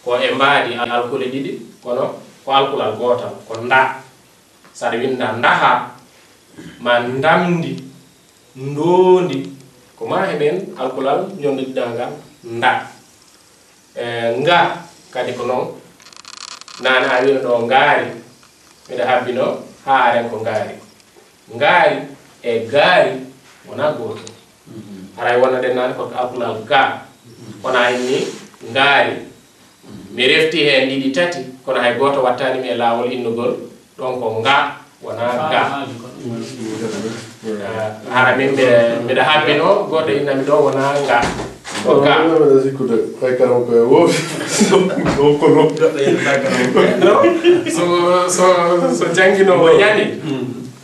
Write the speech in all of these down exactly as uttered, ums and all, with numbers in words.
Ko e mbaadi alkule ɗiɗi, kono ko alkulal gootal, ko nda. Saɗa winnda ndaha, ma ndamndi, ndoondi, ko ma heɓen alkulal ñonndodiɗangal nda. E, nga kadi ko noon. Naane a wino ɗo ngaari, miɗa habbino haaren ko ngaari. Ngaari e gaari wonaa gootum. Haray wonno ɗen naane ko alkulal ga. Kono a inni ngaari. Mi refti heen ɗiɗi tati, kono hay gooto wattaani mi e laawol innugol. Ɗon ko nga, wonaa ga. Ah, hara min mbe-, mbiɗa habbino, gooto innami ɗo wonaa nga. Ko ga. Mbiɗa sikkude, hay karam ko e woofi. Ɗon ko non. No? So, so, so jannginoowo yani,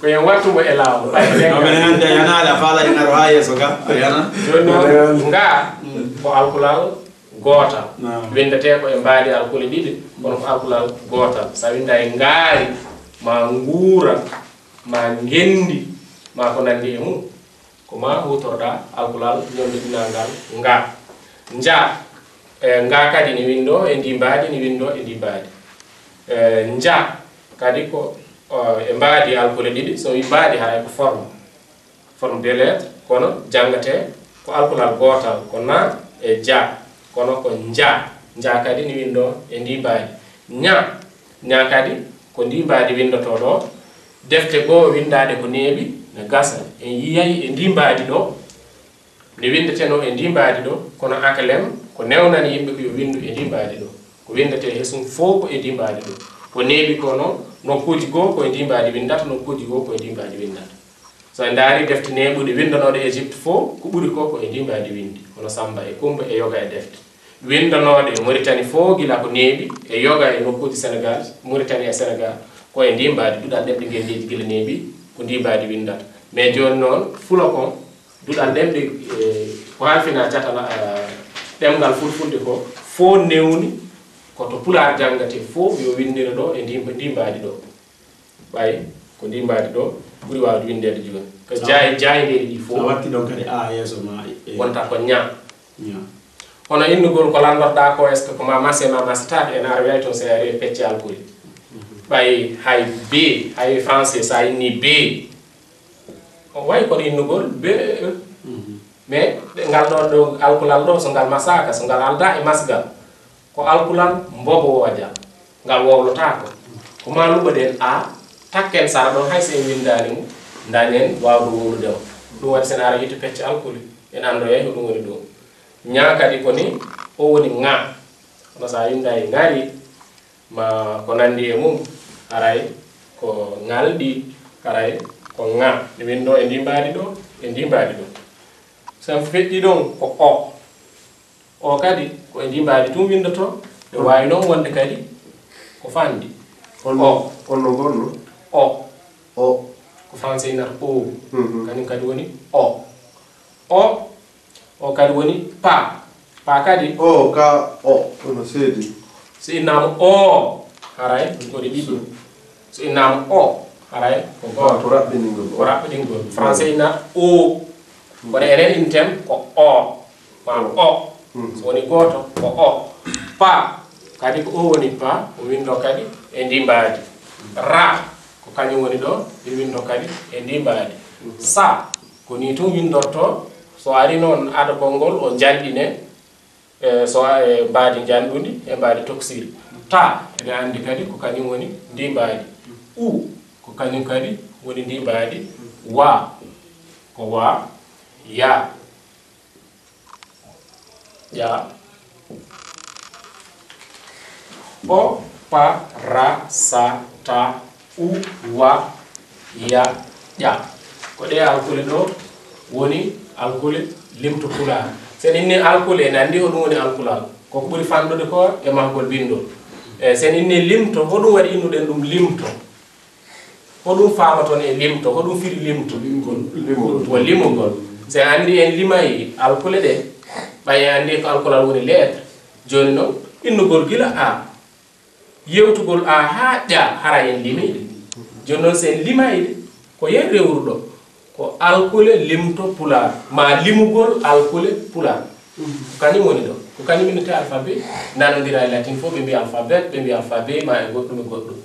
ko en wattu mo e laawol. No, minen hannde a yanaali, a faala en aro haa yeeso ga, a yana. Jooni noon, nga ko alkulal gootal. Naam. Winndetee ko e mbaadi alkule ɗiɗi, kono ko alkulal gootal. So a winnda e ngaari, ma nguura, ma ngenndi, ma ko nanndi e mum, ko ma huutorɗa alkulal ñonndodinangal nga. Nja, e, nga kadi ne winndoo e ndi mbaadi, ne winndoo e ndi mbaadi. E, nja kadi ko, o, e mbaadi alkule ɗiɗi, so wi mbaadi haray ko forme. Forme de lettre, kono janngatee ko alkulal gootal, ko na e ja, kono ko nja. Nja kadi ne winndoo e ndi mbaadi. Ña, ña kadi ko ndi mbaadi winndotoo ɗo. Defte goo winndaade ko neeɓi, ne gasa. En yiyay e ndi mbaadi ɗo, ne winndetenoo e ndi mbaadi ɗo, kono akalem ko newnani yimɓe ko yo winndu e ndi mbaadi ɗo. Ko winndetee hesum fof ko e ndi mbaadi ɗo. Ko neeɓi ko noon, nokkuuji goo ko e ndi mbaadi winndata, nokkuuji goo ko e ndi mbaadi winndata. So en ndaari defte neeɓuɗe winndanooɗe Egypte fof, ko ɓuri ko ko e ndi mbaadi winndi, hono Samba e Kumba e yoga e defte. Winndanooɗe Mauritanie fof gila ko neeɓi e yoga e nokkuuji Sénégal, Mauritanie e Sénégal, ko e ndi mbaadi. Duɗal ɗemɗe ngenndiije gila neeɓi, ko ndi mbaadi winndata. Mais jooni noon, fulo kon, duɗal ɗemɗe, e, ko halfina catal, a, ɗemngal fulfulde ko, fof newni ko to pulaar janngatee fof yo winndire ɗo e ndi, ndi mbaadi ɗo. Ɓay ko ndi mbaadi ɗo ɓuri waawde winndeede jooni. Ko jaay-, jaayndeeji ɗi fof. A watti ɗon kadi a yeeso ma e, e wonta ko ña. Ña. Hono innugol ko lanndorɗaa ko, est-ce que ko ma mase ma masetaake, ene ara way toon so ari e pecce alkuli. Ɓay hay be, hay français so a inni be, o way kono innugol be, e, e. Mais ngal ɗo, ɗo alkulal ɗo, so ngal masaaka, so ngal aldaa e masgal, ko alkulal mbobowojal, ngal wowlotaako. Ko ma luɓoɗen a, takken sara ɗon, hay so en winndaani mo, ndañen waawde wowlude mo. Ɗum waɗi so en ara yiite pecce alkuli, en anndoyay ko ɗum woni ɗum. Ña kadi ko ni, o woni ŋa. Kono so a winnda e ŋari, ma ko nanndi e mum, haray ko ŋalɗi, haray ko ŋa. Ne winndoo e ndi mbaadi ɗo, e ndi mbaadi ɗo. So en feƴƴi ɗon ko o. O kadi, ko e ndi mbaadi tun winndotoo. E waawi noon wonde kadi ko fanndi. On, o. On no gonno? O. O. Ko français innata o. Mhm. Kañum kadi woni o. O. O kadi woni pa. Pa kadi. O, ka, o. Ono seedi. So innaama o, haray ko ɗe ɗiɗi. So innaama o, haray ko gooto. Ko raɓɓiningol. Ko raɓɓiningol. Français innata o. Kono enen inten ko o. Ma o. Mhm. So woni gooto, ko o. Pa, kadi ko o woni pa, o winndoo kadi e ndi mbaadi. Ra, ko kañum woni ɗo, ɓe winndoo kadi e ndi mbaadi. Mhm. Sa, ko nii tun winndortoo, so ari noon ada konngol, o njanɗine, e, so a-, e mbaadi njanɗundi, e mbaadi toksiri. Ta, eɗen anndi kadi ko kañum woni ndi mbaadi. U, ko kañum kadi woni ndi mbaadi. Wa, ko wa, ya. Ƴa. O, pa, ra, sa, ta, u, wa, ya, ƴa. Ko ɗee alkule ɗo woni alkule limto pulaar. So en inni alkule, en anndi hoɗum woni alkulal. Ko ko ɓuri fanɗude ko e mahgol binndol. E, so en inni limto, hoɗum waɗi innuɗen ɗum limto? Hoɗum faamaton e limto? Hoɗum firi limto? Limgol. Limgol. Ko limugol. So en anndi en limay alkule ɗe, ɓay en anndi ko alkulal woni lettre. Jooni noon, innugol gila a, yewtugol a haa ƴa, hara en limii ɗe. Jooni noon, so en limay ɗe, ko yen rewruɗo? Ko alkule limto pulaar, ma limugol alkule pulaar. Ko kañum woni ɗo. Ko kañum innetee alphabet, nanondira e latin fof, ɓe mbiya alphabet, ɓe mbiya alphabet, ma e goɗɗum e goɗɗum.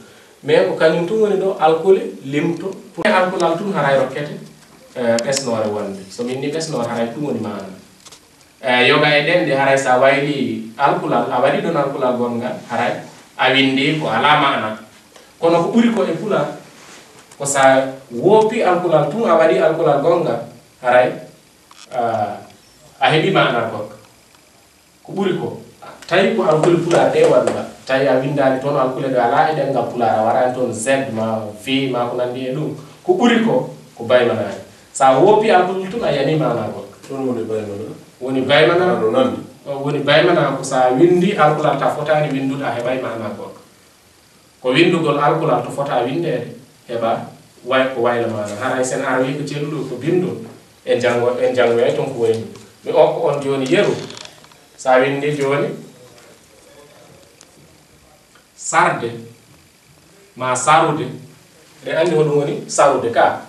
Mais ko kañum tun woni ɗo alkule limto. Pour alkulal tun haray rokkete, eh, ɓesnoore wonde. So min ni ɓesnoore, haray ɗum woni maana. Eh, yoga e ɗemɗe, haray sa wayli alkulal, a waɗi ɗon alkulal gonngal, haray a windi ko alaa maana. Kono ko ɓuri ko e pulaar, ko sa woppi alkulal tun, a waɗi alkulal gonngal, haray, ah, a heɓi maana goɗɗo. Ko ɓuri ko, tawi ko alkule pulaar ɗe waɗuɗa, tawi a windaani toon alkule ɗe alaa e ɗemngal pulaar, a waɗaani toon Z ma V ma ko nanndi e ɗum. Ko ɓuri ko, ko baymanaani. Sa woppi alkule tun, a yani maana goɗɗo. Ɗum woni baymana? Woni baymana. Ano nanndi? O woni baymana ko sa windi alkulal ta fotaani windude, a heɓay maana goɗɗo. Ko winndugol alkulal to fota winndeede, heɓa way-, ko wayla maana. Haray sen arwi ko celluɗo, ko binndol, en janngo, en janngoyay ton ko wayni. Mi okka on jooni yeru, sa winndi jooni, sarde, ma sarude, eɗen anndi hoɗum woni sarude ka.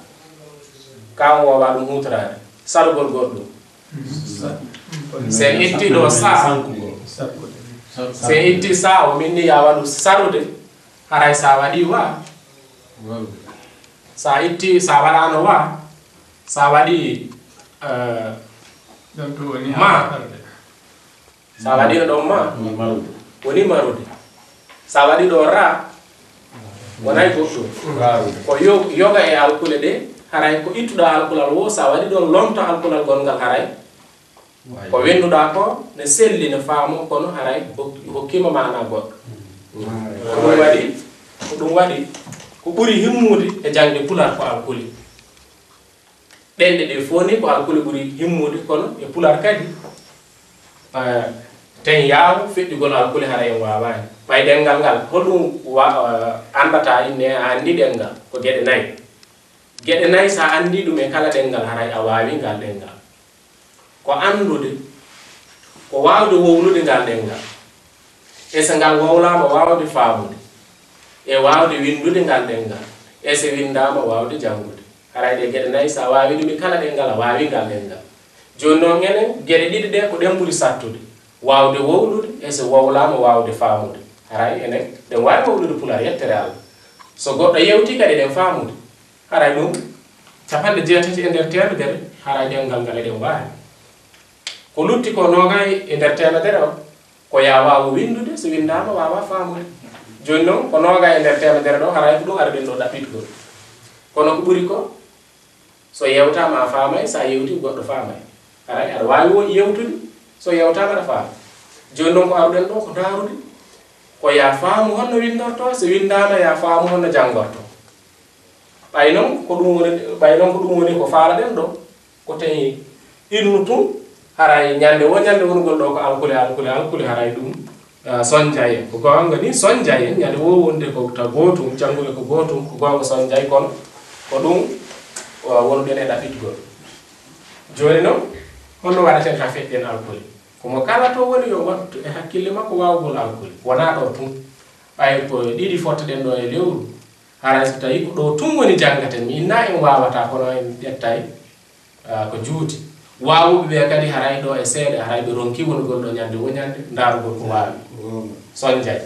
Ka on woowa ɗum huutoraade. Sarugol goɗɗum. Sen itti ɗo sa. Sen itti sa, o minni ya waɗu sarude. Haray sa waɗi wa. Sa itti, sa waɗano wa. Sa waɗi, eh, ma. Sa waɗino ɗon ma, woni marude. Woni marude. Sa waɗi ɗo ra, wonay goɗɗum. Ko yo-, yoga e alkule ɗe, haray ko ittuɗa alkulal wo, sa waɗi ɗon lomto alkulal gonngal haray. Ko winduɗa ko, ne selli, ne faamo, kono haray hok-, hokkima maana goɗɗo. Ko ɗum waɗi, ko ɗum waɗi, ko ɓuri himmude e jangde pulaar ko alkule. Ɗemɗe ɗe fof ni ko alkule ɓuri himmude, kono e pulaar kadi, eh, ten yaaw feƴƴugol alkule hara en waawaani. Ɓay ɗemngal ngal, holɗum wa-, eh, anndata inne a anndi ɗemngal? Ko geɗe nayi. Geɗe nayi, so a anndi ɗum e kala ɗemngal, haray a waawi ngal ɗemngal. Ko anndude, ko waawde wowlude ngal ɗemngal. E so ngal wowlaama waawde faamude, e waawde winndude ngal ɗemngal, e so winndaama waawde janngude. Haray ɗe geɗe nayi, so a waawi ɗum e kala ɗemngal, a waawi ngal ɗemngal. Jooni noon, enen geɗe ɗiɗi ɗe, ko ɗen ɓuri sattude. Waawde wowlude, e so wowlaama waawde faamude. Haray enen, ɗen waawi wowlude pulaar, yettere Allah. So goɗɗo yewtii kadi, eɗen faamude. Haray ɗum, capanɗe jeetati e nder teemedere, haray ɗemngal ngal eɗen waawi. Ko lutti ko noogay e nder teemedere o, ko ya waawu winndude, so winndaama waawa faamude. Jooni noon, ko noogay e nder teemedere ɗo, haray ko ɗum arɗen ɗo ɗaɓɓitgol. Kono ko ɓuri ko, so yewtaama a faamay, so a yewtii goɗɗo faamay. Haray aɗa waawi wo-, yewtude, so yewtaama aɗa faama. Jooni noon ko aruɗen ɗo, ko ndaarude, ko ya faamu honno winndortoo, so winndaama ya faamu honno janngortoo. Ɓay noon ko ɗum woni, ɓay noon ko ɗum woni ko faalaɗen ɗo, ko tawi innu tun, haray ñande wo ñande wonugol ɗo ko alkule, alkule, alkule, haray ɗum, ah, sonjay en. Ko goonga ni, sonjay en, ñande wo wonde ko ta gootum, janngude ko gootum, ko goonga sonjay, kono ko ɗum, ah, wonuɗen e ɗaɓɓitgol. Jooni noon, honno waɗaten haa feƴƴen alkule? Ko mo kala to woni yo waɗtu e hakkille makko waawugol alkule. Wonaa ɗo tun. Ɓay ko ɗiɗi fottoɗen ɗo e lewru. Haray so tawi ko ɗo tun woni janngaten, mi inna en waawataa, kono en ƴettay, ah, ko juuti. Waawuɓe ɓe kadi haray ɗo e seeɗa, haray ɓe ronki wonugol ɗo ñande wo ñande, ndaarugol ko waawi. Sonjay.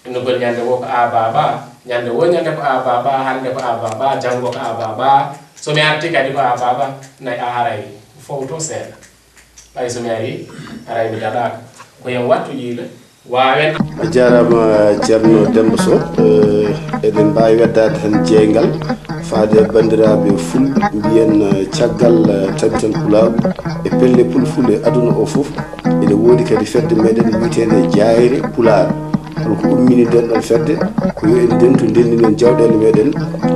Innugol ñande wo ko a baaba, ñande wo ñande ko a baaba, hannde ko a baaba, janngo ko a baaba. So mi arti kadi ko a baaba, nay a haray fowto seeɗa. Ɓay so mi ari, haray mi daɗaaka. Ko yen wattu yiile, waawen. A jaaraama, Ceerno Demmba Soh. Eh, eɗen mbaawi weddaade heen jeeyngal faade e banndiraaɓe fulɓe, mbiyen, eh, caggal, eh, tabital pulaagu e pelle pulfule aduna o fof, ene woodi kadi fedde meɗen wiyeteende Jaayre Pulaar. Kono ko ummini nden ɗon fedde, ko yo en ndentu, ndenndinen jawɗeele meɗen,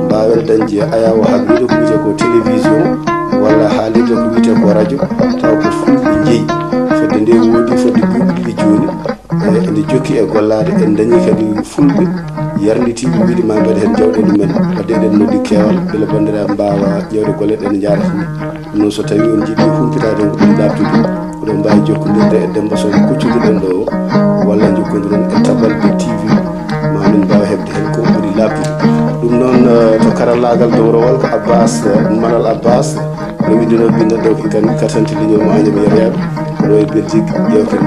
mbaawen dañde ayaawo haalirde ko wiyetee ko télévision, walla haalirde ko wiyetee ko radio, tawa ko fulɓe njeyi. Fedde nde woodi fodde duuɓi ɗiɗi jooni, e, ene jokki e gollaade. En dañi kadi fulɓe yarlitiiɓe, mbiɗi ma mbaɗa heen jawɗeele men. Wadde eɗen noddi keewal, mbele banndiraaɓe mbaawa ƴeewde golle ɗe, en njaarata ni. Ɗum noon, so tawii on njiɗi humpitaade ko ɓuri laaɓtude, oɗon mbaawi jokkondirde e Demmba Soh mo kuccuɗen ɗo o, walla njokkondiron e Tabalɓe T V, ma min mbaaw heɓde heen ko ɓuri laaɓtude. Ɗum noon, eh, to karallaagal dowrowal ko Abbas, eh, Malal Abbas, no winndinoo binndol ɗo ko Ikan Katante leñol mo Agnam Yariyaɓe, ɗo e Belgique, yeewtere